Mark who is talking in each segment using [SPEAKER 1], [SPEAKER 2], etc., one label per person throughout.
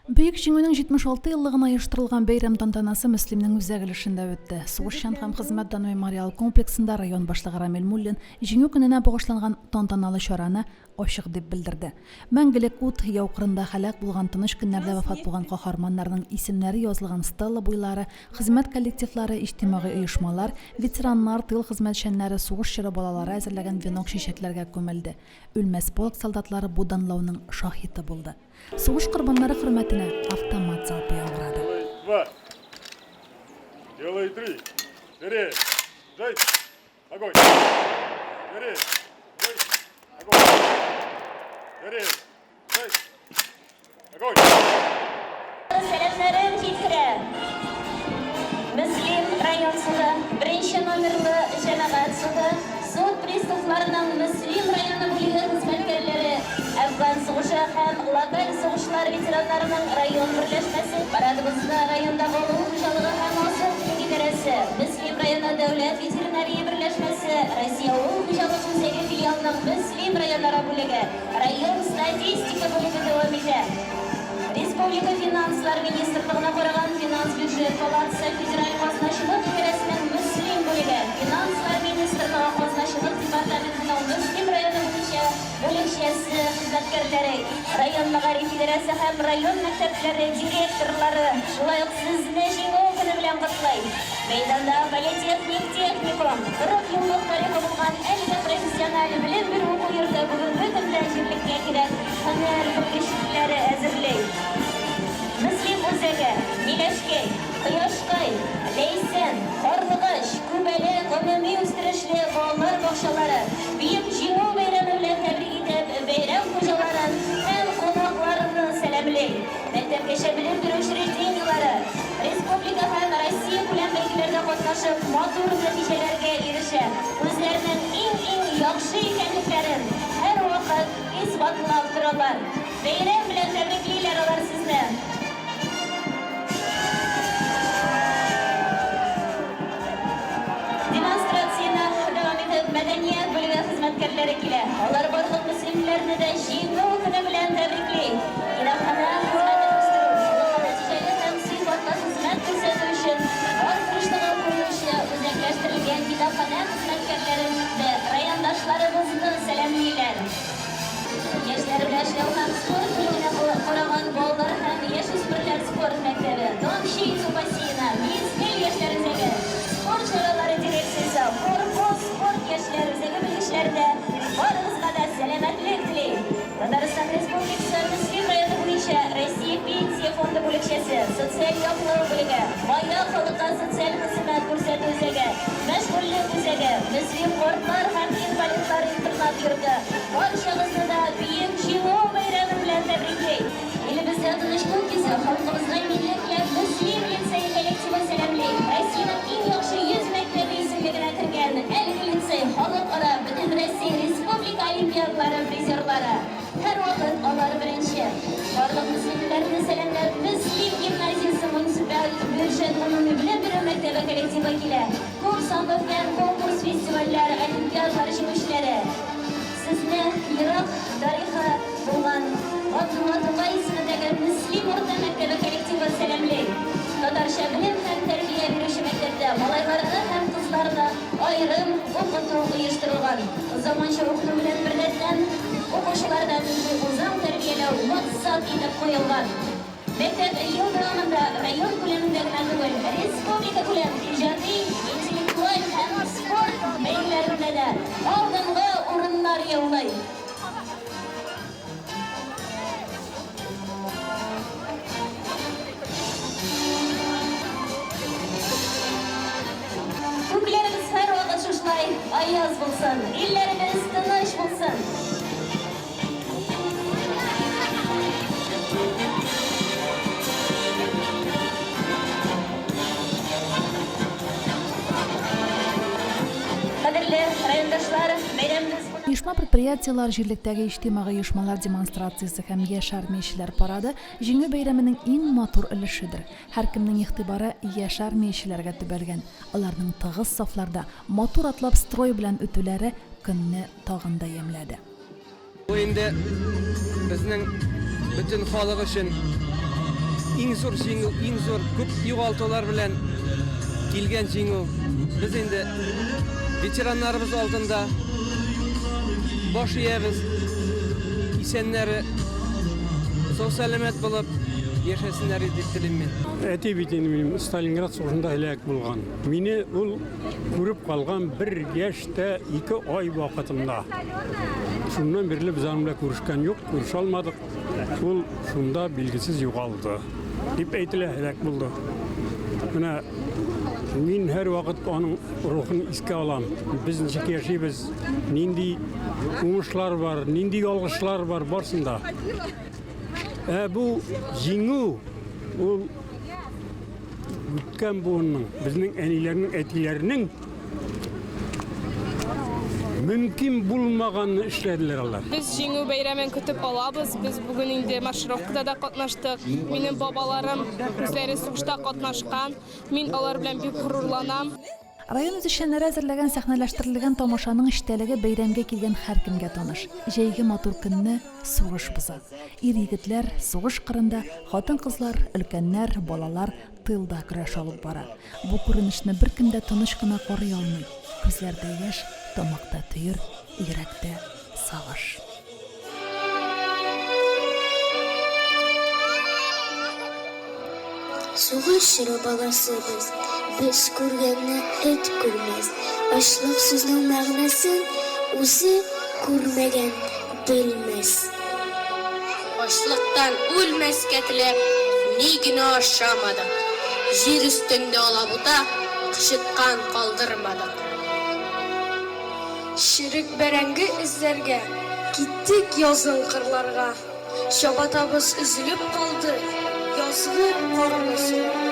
[SPEAKER 1] Бөек Җиңүнең 76 еллыгына оештырылган бәйрәм тантанасы Мөслимнең үзәк өлешендә үтте. Сугышчан һәм хезмәт даны мемориал комплексында район башлыгы Рамил Муллин Җиңү көненә багышланган тантаналы чараны ачык дип белдерде. Мәңгелек ут, яу кырында һәлак булган, тыныч көннәрдә вафат булган каһарманнарның исемнәре язылган стела буйлары, хезмәт коллективлары, иҗтимагый оешмалар, ветераннар, тыл хезмәтчәннәре, сугыш чоры балалары әзерләгән венок чәчәкләргә күмелде. Үлмәс полк солдатлары бу данлауның шаһиты булды. Сугыш корбаннары хөрмәтенә автомат залпы яңгырады.
[SPEAKER 2] Два. Делай три. Бери. Жай. Огонь. Бери. Жай. Огонь. Бери. Жай. Огонь.
[SPEAKER 3] Сәламнәрен җиткерә. Мөслим район суды, беренче номерлы җәмәгать суды, суд приставларының Мөслим районы бүлеге хезмәткәрләре, Әфган сугышы һәм локаль сугышлар ветераннарының район берләшмәсе, парадыбызны райондагы авыл хуҗалыгы һәм азык-төлек идарәсе, Мөслим районы дәүләт ветеринария берләшмәсе, Россия авыл хуҗалыгы үзәге филиалының Мөслим районара бүлеге, Район статистика бүлеге дәвам итә. Республика Финанслар министрлыгына караган Финанс-бюджет палатасы Федераль казначылык идарәсенең Мөслим бүлеге, Финанслар министрлыгы казначылык департаментының Мөслим районы буенча бүлекчәсе хезмәткәрләре, район мәгариф идарәсе һәм район мәктәпләре директорлары шулай ук сезне Җиңү көне белән котлый. Мәйданда политехник техникум, 40 еллык тарихы булган әлеге профессиональ белем бирү уку йорты бүгенге көндә җирлеккә кирәк һөнәр белгечлекләре әзерли. Мөслим үзәге, Миләшкәй, Кояшкай, Ләйсән, Карлыгач, Күбәле гомуми үстерешле балалар бакчалары Бөек Җиңү бәйрәме белән тәбрик итеп, бәйрәм хуҗаларын һәм кунакларны сәламли. Мәктәпкәчә белем бирү учреждениеләре республика һәм Россиякүләм бәйгеләрдә катнашып, матур нәтиҗәләргә ирешә, үзләренең иң-иң яхшы икәнлекләрен һәрвакыт исбатлап торалар. Бәйрәм белән тәбриклиләр алар сезне! Демонстрацияне дәвам итеп, мәдәният бүлеге хезмәткәрләре килә. Алар барлык мөслимләрне дә Җиңү көне белән тәбрикли. Китапханә хезмәтен үстерү, халыкка нәтиҗәле һәм сыйфатлы хезмәт күрсәтү өчен бар тырышлыгын куючы үзәкләштерелгән китапханә хезмәткәрләрен дә райондашларыбызны сәламлиләр. Яшьләр белән эшләү һәм спорт бүлегенә караган балалар һәм яшүсмерләр спорт мәктәбе, Тамчы йөзү бассейны, Мизгел яшьләр үзәге, спорт чаралары дирекциясе, Форпост спорт яшьләр үзәге белгечләре дә барыгызга да сәламәтлек тели. Татарстан Республикасы Мөслим районы буенча Россия Пенсия фонды бүлекчәсе, социаль яклау бүлеге, Маяк халыкка социаль хезмәт күрсәтү үзәге, Мәшгульлек үзәге, Мөслим картлар һәм инвалидлар интернат-йорты барчагызны да Бөек Җиңү бәйрәме белән тәбрикли! Илебездә тынычлык йөзе, халкыбызга иминлек теләп, Мөслим лицее коллективы сәламли! Россиянең иң яхшы 100 мәктәбе исемлегенә кергән әлеге лицей халыкара, бөтенроссия, республика олимпиадалары призерлары. Һәрвакыт алар беренче. Барлык мөслимлеләрне сәламләп, Мөслим гимназиясе муниципаль бюджет гомуми белем бирү мәктәбе коллективы килә. Күп санлы фән, конкурс, фестивальләр, олимпиадалар җиңүчеләре. Сезне ерак тарихы булган Габдулла Тукай исемендәге Мөслим урта мәктәбе коллективы сәламли. Татарча белем һәм тәрбия бирүче мәктәптә малайларны һәм кызларны Аерым укыту оештырылган. Заманча укыту белән беррәттән, укучыларда милли үзаң тәрбияләү максат итеп куелган. Мәктәп ел дәвамында район күләмендә генә түгел, республикакүләм иҗади, интеллектуаль һәм спорт бәйгеләрендә дә алдынгы урыннар яулый. Күкләребез һәрвакыт шушылай аяз булсын, илләребез тыныч булсын! Кадерле райондашлар, бәйрәмебез кунак.
[SPEAKER 1] Оешма-предприятиеләр, җирлектәге иҗтимагый оешмалар демонстрациясе һәм яшь армиячеләр парады Җиңү бәйрәменең иң матур өлешедер. Һәркемнең игътибары яшь армиячеләргә төбәлгән. Аларның тыгыз сафларда, матур атлап строй белән үтүләре көнне тагын да ямьләде.
[SPEAKER 4] Бу инде безнең бөтен халык өчен Иң зур җиңү, иң зур күп югалтулар белән килгән җиңү. Без инде ветераннарыбыз алдында баш иябез. Исәннәре сау-сәламәт булып яшәсеннәр иде дип телим мин.
[SPEAKER 5] Әти бит инде минем Сталинград сугышында һәлак булган. Мине ул күреп калган бер яшь тә ике ай вакытымда. Шуннан бирле без аның белән күрешкән юк, күрешә алмадык. Ул шунда билгесез югалды, дип әйтелә, һәлак булды. Менә мин һәрвакыт аның рухын искә алам. Без ничек яшибез, нинди уңышлар бар, нинди ялгышлар бар, барсын да. Ә бу җиңү ул үткән буынның, безнең әниләрнең, әтиләрнең Мөмкин булмаганны эшләделәр алар.
[SPEAKER 6] Без Җиңү бәйрәмен көтеп алабыз. Без бүген инде маршировкада да катнаштык. Минем бабаларым үзләре сугышта катнашкан. Мин алар белән бик горурланам.
[SPEAKER 1] Район үзешчәннәре әзерләгән сәхнәләштерелгән тамашаның эчтәлеге бәйрәмгә килгән һәркемгә таныш. Җәйге матур көнне сугыш боза. Ир-егетләр, сугыш кырында, хатын-кызлар, өлкәннәр, балалар тылда көрәш алып бара. Бу күренешне беркем дә тыныч кына карый алмый. Күзләрдә яшь, тамакта төер, йөрәктә сагыш.
[SPEAKER 7] Сугыш чоры баласы без, без күргәнне эт күрмәс. Ачлык сүзнең мәгънәсен үзе күрмәгән белмәс.
[SPEAKER 8] Ачлыктан үлмәскә теләп, ни генә ашамадык. Җир өстендә алабута, кычыткан калдырмадык.
[SPEAKER 9] Черек бәрәңге эзләргә киттек язын кырларга. Чабатабыз өзелеп калды язгы карлы суларда.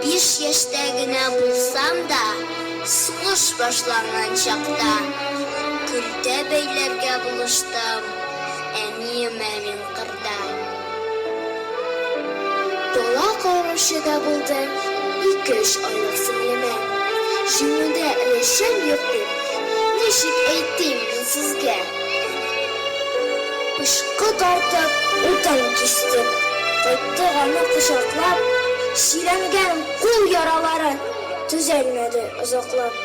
[SPEAKER 7] Биш яшьтә генә булсам да, сугыш башланган чакта, көлтә бәйләргә булыштым әниемә мин кырда. Бала караучы да булдым ике-өч айлык сеңлемә. Җиңүдә өлешем юк дип, ничек әйтим мин сезгә? Пычкы тартып, утын кистек. Кайттык аны кочаклап, чирәнгән кул яралары төзәлмәде озаклап.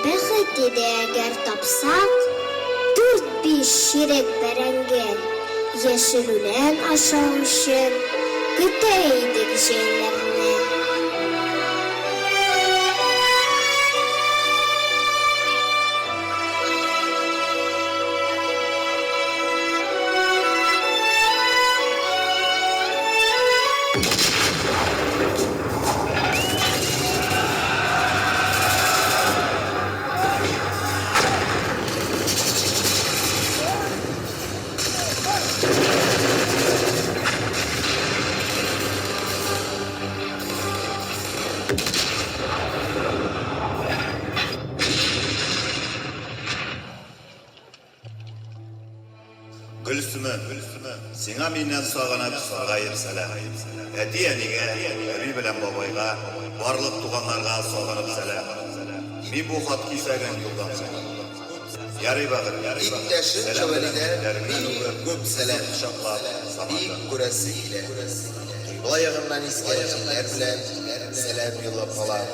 [SPEAKER 7] Бәхет иде әгәр тапсак, дүрт-биш чирек бәрәңге, яшел үлән ашау өчен көтә идек җәйләрне.
[SPEAKER 10] Гөлсемем, сиңа миннән сагынып, саргаеп сәлам. Әти-әнигә, әби белән бабайга, барлык туганнарга сагынып сәлам. Мин бу хат кисәген юлдан салам. Ярый, бәгырем.
[SPEAKER 11] Иптәшем
[SPEAKER 10] Сәлам белән,
[SPEAKER 11] Шәвәлидән
[SPEAKER 10] күлләреңнән
[SPEAKER 11] бик
[SPEAKER 10] үбеп,
[SPEAKER 11] күп
[SPEAKER 10] кысып
[SPEAKER 11] сәлам.
[SPEAKER 10] кочаклап,
[SPEAKER 11] Бик
[SPEAKER 10] Саматым.
[SPEAKER 11] күрәсе килә. Кыйбла ягыннан искән җилләр белән сәлам юллап калам.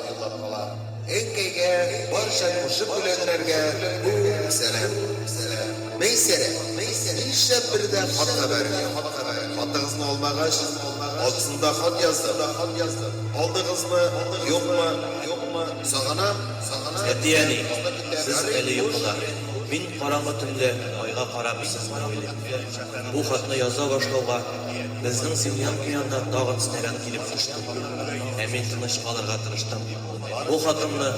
[SPEAKER 11] Әнкәйгә, барча күрше-күләннәргә күп сәлам. Мәйсәрә, нишләп бер дә хат хәбәре юк? Хатыгызны алмагач, алтысында хат яздым. Алдыгызмы, юкмы? Сагынам.
[SPEAKER 12] Әти-әни, сез әле йокыда. Мин караңгы төндә айга карап сезне уйлыйм. Бу хатны яза башлауга, безнең землянка янына тагын снаряд килеп төште. Ә мин тыныч калырга тырыштым. Бу хатымны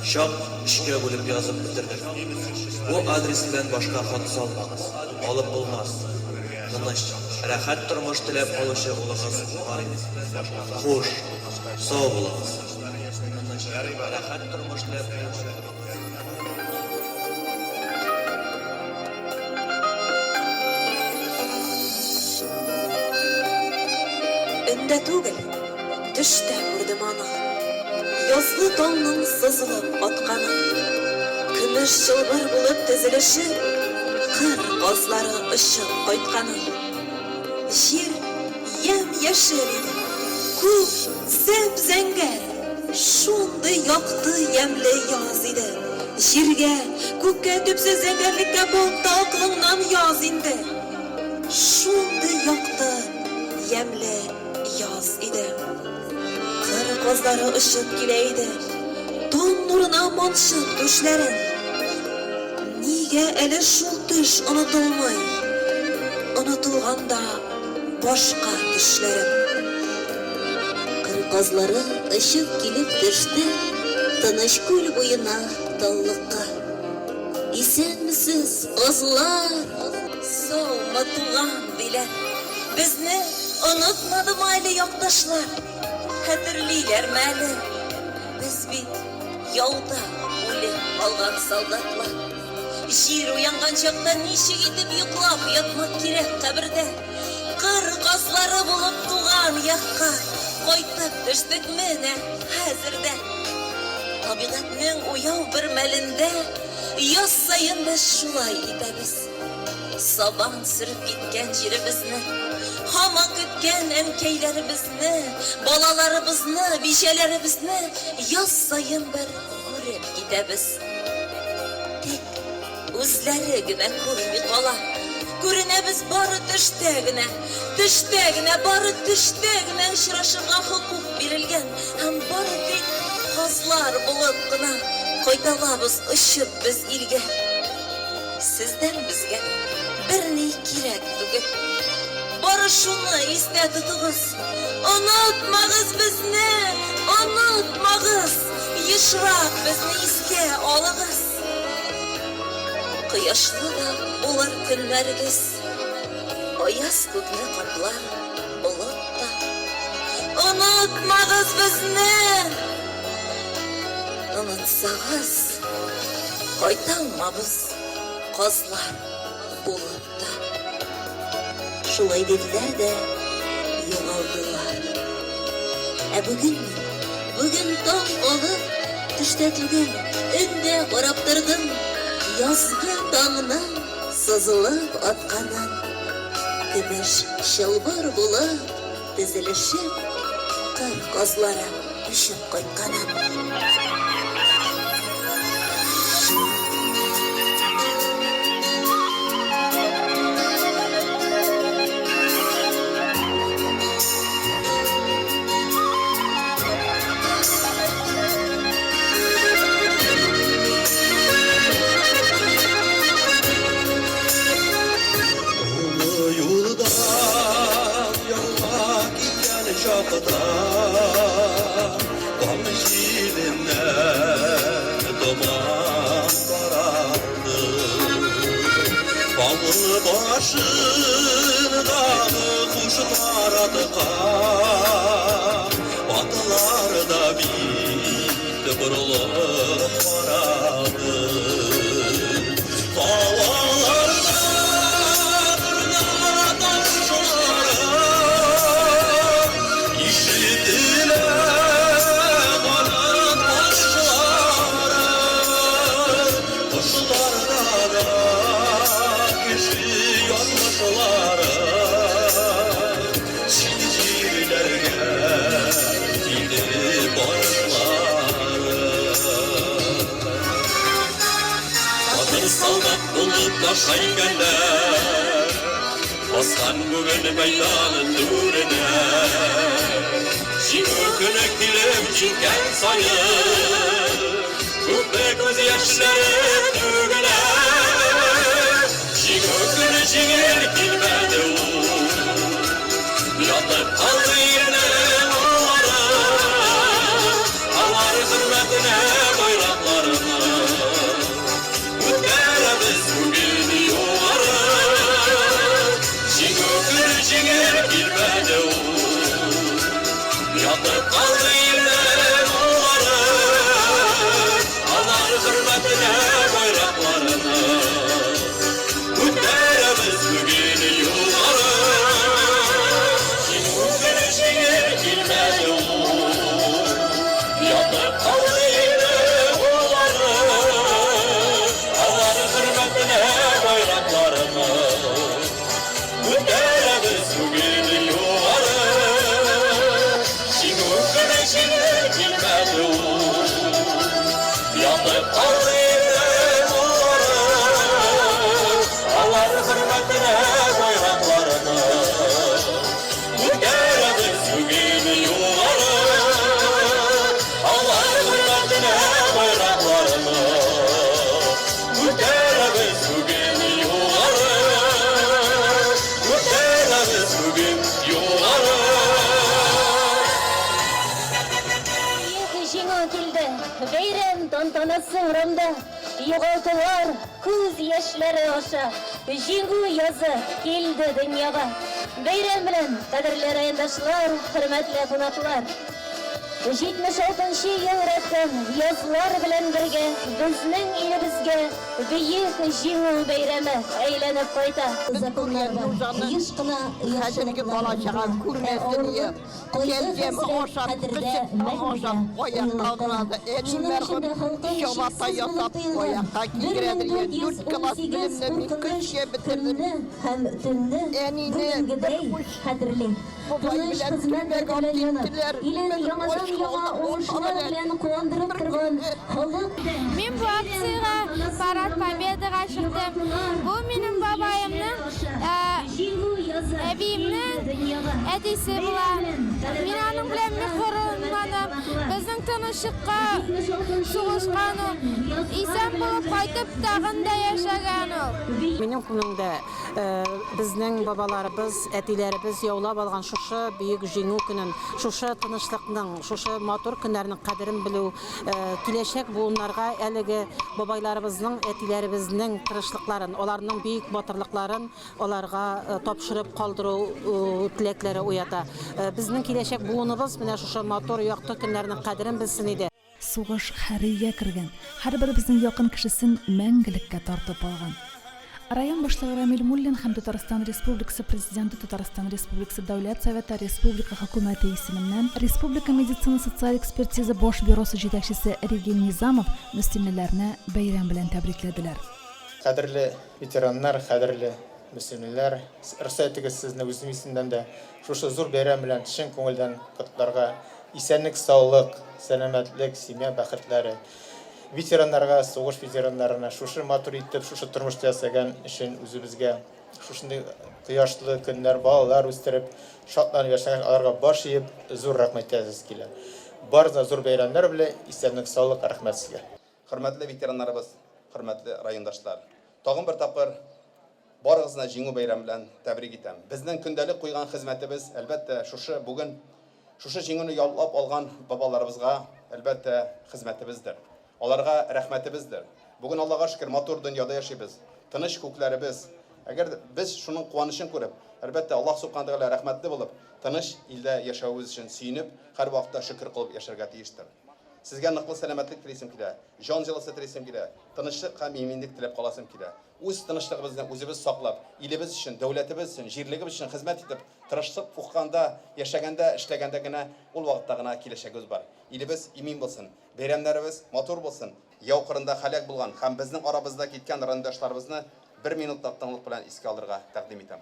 [SPEAKER 12] чак өчкә бүлеп язып бетердем. Бу адрес белән башка хат салмагыз, алып булмас. Тыныч, рәхәт тормыш теләп калучы улыгыз Гариф. Хуш, сау булыгыз. Тыныч, рәхәт тормыш теләп калучы улыгыз.
[SPEAKER 13] Өндә түгел, төштә күрдем аны. Язгы таңның сызылып атканын. Көмеш чылбыр булып тезелешеп, кыр казлары очып кайтканын. Җир ямь-яшел. Ямь-яшел иде. Күк зәп-зәңгәр. Шундый якты, ямьле яз иде. Җиргә, күккә, төпсез зәңгәрлеккә бак та акылыңнан яз инде. Шундый якты, ямьле яз иде. Кыр казлары очып килә иде. Таң нурына манчып түшләрен. Нигә әле шул төш онытылмый? Онытылганда башка төшләрем.
[SPEAKER 3] Кыр казлары очып килеп төште Тыныч күл буена таллыкка. Исәнмесез, казлар!
[SPEAKER 13] Саумы, туган, диләр. Безне онытмадымы әле якташлар? Хәтерлиләрме әле? Без бит яуда үлеп калган солдатлар. Җир уянган чакта ничек итеп йоклап ятмак кирәк кабердә? Кыр казлары булып туган якка кайтып төштек менә хәзер дә. Табигатьнең уяу бер мәлендә яз саен без шулай итәбез. Сабан сөреп киткән җиребезне, һаман көткән әнкәйләребезне, балаларыбызны, бичәләребезне яз саен бер күреп китәбез. Тик үзләре генә күрми кала. Күренәбез бары төштә генә. Төштә генә, бары төштә генә очрашырга хокук бирелгән һәм бары тик казлар булып кына кайталабыз очып без илгә. Сездән безгә берни кирәк түгел. Бары шуны истә тотыгыз, онытмагыз безне, онытмагыз, ешрак безне искә алыгыз. Кояшлы да булыр көннәрегез, аяз күкне каплар болыт та. Онытмагыз безне! Онытсагыз, кайталмабыз казлар булып та.
[SPEAKER 3] Шулай диделәр дә югалдылар. Ә бүген мин, бүген таң калып, төштә түгел, өндә карап тордым, язгы таңның сызылып атканын. Көмеш чылбыр булып тезелешеп, кыр казлары очып кайтканын.
[SPEAKER 14] Олы юлдан ялга киткән чакта Таң җиленнән томан таралды. Авыл башындагы кушлар атка Атлар да бит борылып карады. Һаваларда торна тавышлары Ишетелә канат тавышлары. Кошларда да кеше язмышлары Чит җирләргә китеп барышлары. Батыр солдат булып таш һәйкәлләр Баскан бүген мәйдан түренә. Җиңү көне килеп җиткән саен Күпме күз яшьләре түгелә. Җиңү көне җиңел килмәде ул, Ятып калды илнең уллары. Алар хөрмәтенә байракларны Күтәрәбез бүген югары. Җиңү көне җиңел килмәде ул, Ятып калды илнең уллары. Алар хөрмәтенә байракларны Күтәрәбез бүген югары. Җиңү көне
[SPEAKER 3] тантанасы урамда. Югалтулар, күз яшьләре аша Җиңү язы килде дөньяга. Бәйрәм белән, кадерле райондашлар, хөрмәтле кунаклар! 76 нчы ел рәттән язлар белән бергә безнең илебезгә Бөек Җиңү бәйрәме әйләнеп кайта.
[SPEAKER 15] Без күргән нужаны хәзерге бала-чага күрмәсен ие. Кәлҗәм ашап, кычыткан ашап аякка гына Әни мәрхүм чабата ясап аякка кигерәдер ие. Дүрт класс белемне мин көчкә бетердем. Әнине бер уч бабай белән төрмәгә алып киттеләр. Без ач калдык ата белән. Бер көнне.
[SPEAKER 16] Мин бу акциягә Парад Победага чыктым. Бу минем бабаемның, әбиемнең әтисе була. Мин аның белән бик горурланам. Безнең тынычлыкка сугышкан ул. Исән булып кайтып, тагын да яшәгән ул.
[SPEAKER 17] Минем күңелемдә безнең бабаларыбыз, әтиләребез яулап алган шушы бөек Җиңү көнен, шушы тынычлыкның, шушы матур көннәрнең кадерен белү, киләчәк буыннарга әлеге бабайларыбызның, әтиләребезнең тырышлыкларын, аларның бөек батырлыкларын аларга тапшырып калдыру теләкләре уята. Безнең киләчәк буыныбыз менә шушы матур, якты көннәрнең кадерен белсен иде.
[SPEAKER 1] Сугыш һәр өйгә кергән, һәрберебезнең якын кешесен мәңгелеккә тартып алган. Район башлыгы Рамил Муллин һәм Татарстан Республикасы Президенты Татарстан Республикасы Дәүләт Советы Республика Хөкүмәте исеменнән Республика медицина-социаль экспертиза баш бюросы җитәкчесе Регин Низамов мөслимлеләрне бәйрәм белән тәбрикләделәр.
[SPEAKER 18] Кадерле ветераннар, кадерле мөслимлеләр, рөхсәт итегез сезне үзем исемнән дә шушы зур бәйрәм белән чын күңелдән котларга. Исәнлек-саулык, сәламәтлек, семья бәхетләре. Ветераннарга, сугыш ветераннарына шушы матур итеп, шушы тормышта ясаган өчен үзебезгә шушындый кояшлы көннәр, балалар үстереп, шатланып яшәгән аларга баш иеп, зур рәхмәт әйтәсез килә. Барыгызны да зур бәйрәмнәр белән, исәнлек-саулык, рәхмәт сезгә.
[SPEAKER 19] Хөрмәтле ветераннарыбыз, хөрмәтле райондашлар! Тагын бер тапкыр барыгызны Җиңү бәйрәме белән тәбрик итәм. Безнең көндәлек куйган хезмәтебез, әлбәттә, шушы бүген шушы җиңүне яулап алган бабаларыбызга, әлбәттә, хезмәтебездер. Аларга рәхмәтебездер. Бүген, Аллага шөкер, матур дөньяда яшибез. Тыныч күкләребез. Әгәр без шуның куанычын күреп, әлбәттә, Аллаһ Субхана Тәгалә рәхмәтле булып, тыныч илдә яшәвебез өчен сөенеп, һәрвакытта шөкер кылып яшәргә тиештер. Сезгә ныклы сәламәтлек телисем килә, җан җылысы телисем килә, тынычлык һәм иминлек теләп каласым килә. Үз тынычлыгыбызны үзебез саклап, илебез өчен, дәүләтебез өчен, җирлегебез өчен хезмәт итеп, тырышып укыганда, яшәгәндә, эшләгәндә генә, ул вакытта гына киләчәгебез бар. Илебез имин булсын, бәйрәмнәребез матур булсын! Яу кырында һәлак булган һәм безнең арабызда киткән райондашларыбызны бер минутлык тынлык белән искә алырга тәкъдим итәм.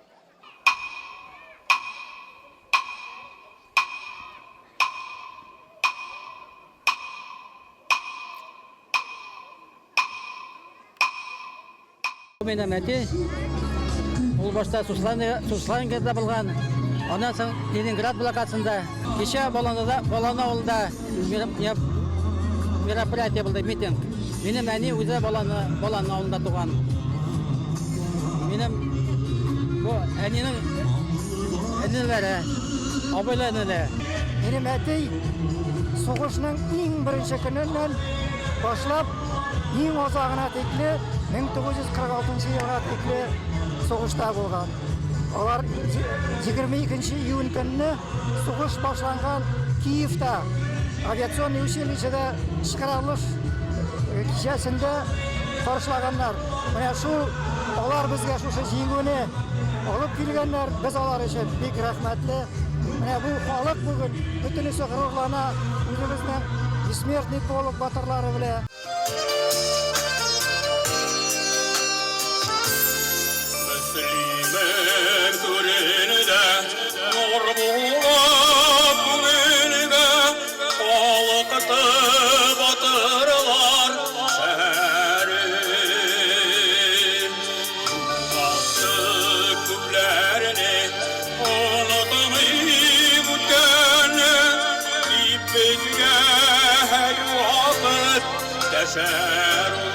[SPEAKER 4] Минем әти ул башта Суслангерда булган, аннан соң Ленинград блокадасында. Кичә Баланада, Балан авылында мероприятие булды, митинг. Минем әни үзе Баланы, Балан авылында туган. Минем бу әнинең энеләре, абыйлы энеле.
[SPEAKER 20] Минем әти сугышның иң беренче көненнән башлап иң азагына тикле 1946 елга тикле сугышта булган. Алар 22 июнь көнне сугыш башланган Киевта авиационный училищеда чыгарылыш кичәсендә каршылаганнар. Менә шул алар безгә шушы җиңүне алып килгәннәр. Без алар өчен бик рәхмәтле. Менә бу халык бүген бөтенесе горурлана үзебезнең бессмертный полк батырлары белән.
[SPEAKER 14] Мөслимем түрендә нур булып күңелгә Калыкты батырлар шәһәре. Югалтты күпләрне, онытмыйк үткәнне, дип безгә һәрвакыт дәшәр ул.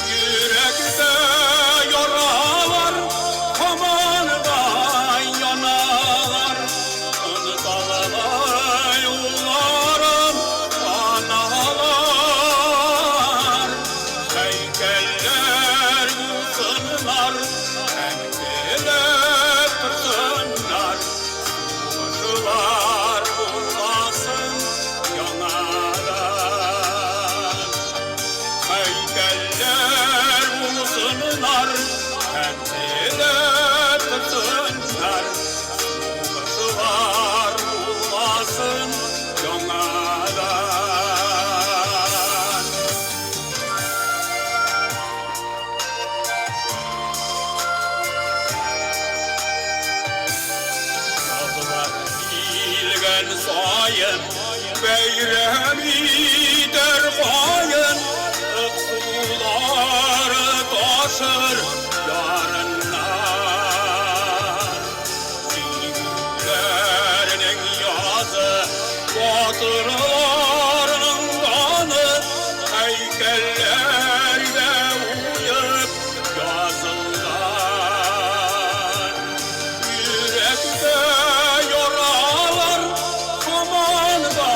[SPEAKER 14] Йөрәктә яралар һаман да яналар, Оныталмай улларым, аналар.
[SPEAKER 15] Күргән саен бәйрәм итәр каен, Ык сулары ташыр ярыннан. Җиңүләрнең язы, батырларның даны һәйкәлләргә уеп язылган. Йөрәктә яралар һаман да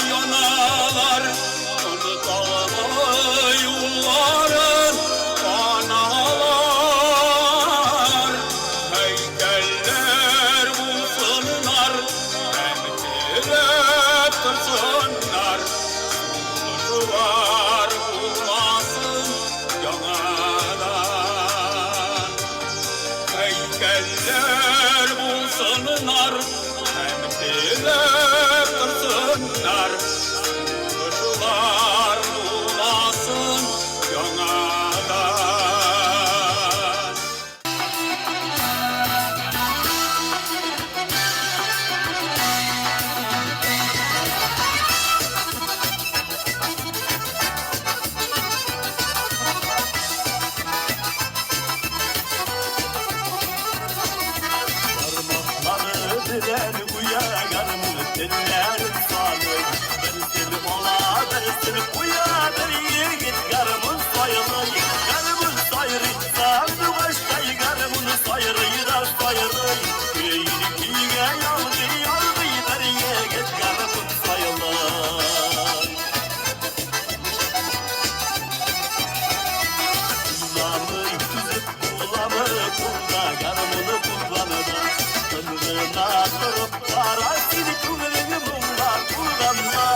[SPEAKER 15] яналар, Оныталмый юлларын аналар. Һәйкәлләр булсыннар һәм теләп торсыннар, Сугышлар булмасын яңадан. Һәйкәлләр булсыннар һәм теләп торсыннар, Сугышлар булмасын яңадан.
[SPEAKER 21] Barmakları bilen guya garmın tillerin salır. Birsin ola birsin kuya bir yigit garmın sayılır. Garmın sayrı sandı baştay garmın sayrı da sayrı. Köyünü küyge yalgı yalgı bir yigit garmın sayılır. Kullanı tüzüp kullanı kulda garmını kullanı Tınrına durup para seni küngülünü mumla kullanma.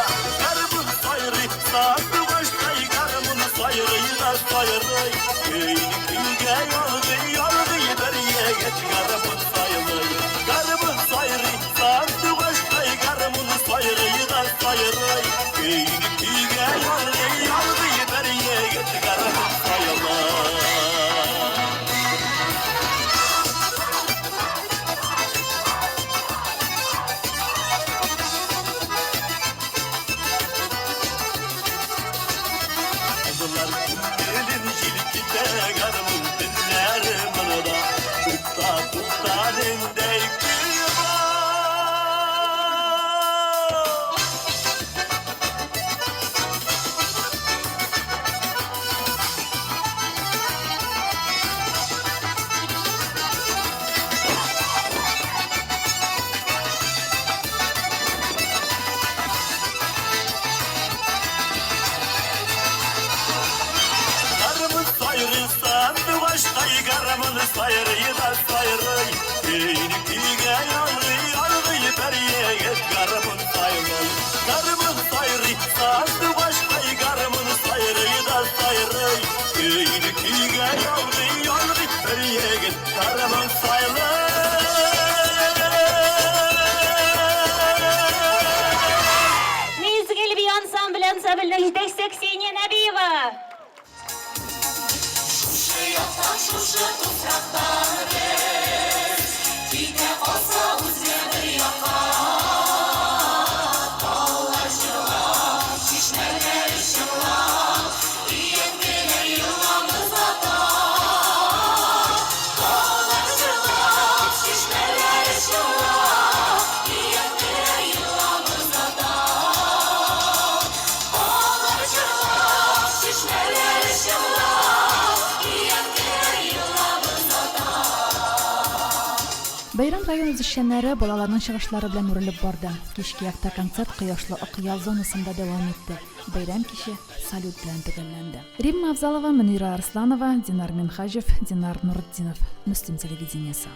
[SPEAKER 21] Garmın sayrı sandı baştay garmın sayrı da sayrı. Köyünü küyge yalgı yalgı bir yigit garmın sayrı. Garmın sayrı sandı baştay garmın sayrı da sayrı. Köyünü küyge yalgı yalgı bir yigit garmın sayrı. Kızlar elin jilkite garmın tiller mırda. Tukta tukta nendey küba. Garmın sayrı sandı baştay garmın sayrı da sayrı. Köyünü küyge yalgı yalgı bir yigit garmın sayrı. Garmın sayrı sandı baştay garmın sayrı da sayrı. Köyünü küyge yalgı yalgı bir yigit garmın sayrı.
[SPEAKER 3] Мизгел бию ансамбле ансамбльнең җитәкчесе Ксения Нәбиева.
[SPEAKER 22] Шушы яктан, шушы туфрактан без китә калса үзгә бер якка. Таулар җырлап, чишмәләр чыңлап, өянкеләр елгамыз ата. Таулар җырлап, чишмәләр чыңлап, өянкеләр елгамыз ата. Таулар җырлап, чишмәләр чыңлап, өянкеләр елгамыз ата.
[SPEAKER 1] Бәйрәм район үзешчәннәре, балаларның чыгышлары белән үрелеп барды. Кичке якта концерт Кояшлы Акъял зонасында дәвам итте. Бәйрәм киче салют белән төгәлләнде. Римма Авзалова, Мөнирә Арсланова, Динар Минһаҗев, Динар Нуртдинов. Мөслим телевидениесе.